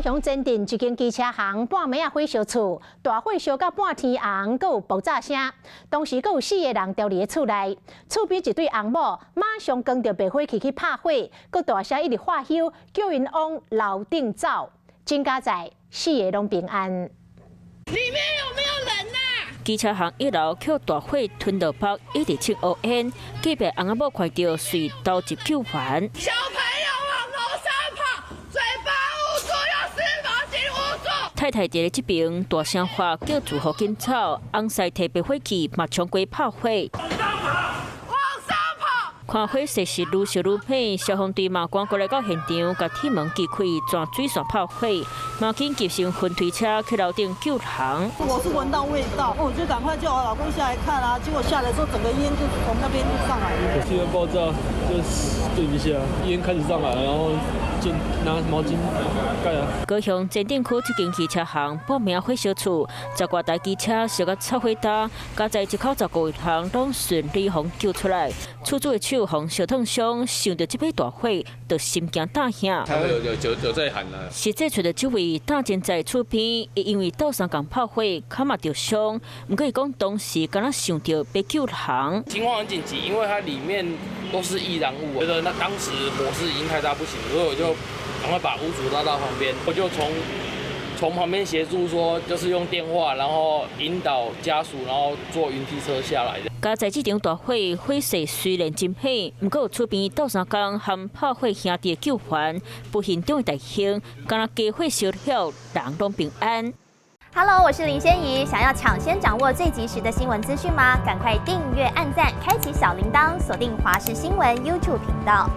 高雄前鎮一間機車行半暝仔火燒厝，大火燒到半天紅，閣有爆炸聲。當時閣有四个人牢佇咧厝內，厝邊一對翁某馬上扛著滅火器去拍火，閣大聲一直喝囂，叫𪜶往樓頂走。真佳哉，四个攏平安。裡面有沒有人啊？機車行一樓予大火吞落腹，一直衝烏煙。隔壁翁仔某看著，隨投入救援。小朋友往樓上跑，嘴巴捂住，用濕毛巾捂住。太太佇咧這邊大聲喊叫住戶緊走，翁婿提滅火器嘛衝過拍火。往上跑，往上跑！看火勢是愈燒愈猛，消防隊嘛趕過來到現場，共鐵門擊開，鑽水線拍火，嘛緊急乘雲推車去樓頂救人。我是聞到味道，我就趕快叫我老公下來看啊。結果下來之後，整個煙就從那邊上來了。氣溫爆炸，就對一下，煙開始上來，然後就拿毛巾蓋啊。高雄前鎮區這間汽車行半暝火燒厝，十外台機車燒甲臭火焦，佳哉一口十五人攏順利予救出來。厝主的手予燒燙傷，想著這擺大火，就心驚膽嚇。他有有有有在喊啊！實際揣著這位大前在厝邊，伊因為鬥相共拍火，跤嘛著傷。毋過伊講當時敢若想著欲救人。情況很緊急，因為它裡面都是易燃物，覺得那當時火勢已經太大不行，所以我就趕快把屋主拉到旁邊，我就從旁邊協助，說就是用電話，然後引導家屬，然後坐雲梯車下來的。佳哉這場大火，火勢雖然真猛，毋過厝邊鬥相共和拍火兄弟救援，不幸中的大幸，敢若家火燒了，人攏平安。 Hello，我是林仙怡，想要搶先掌握最及時的新聞資訊嗎？趕快訂閱、按讚、開啟小鈴鐺，鎖定華視新聞 YouTube 頻道。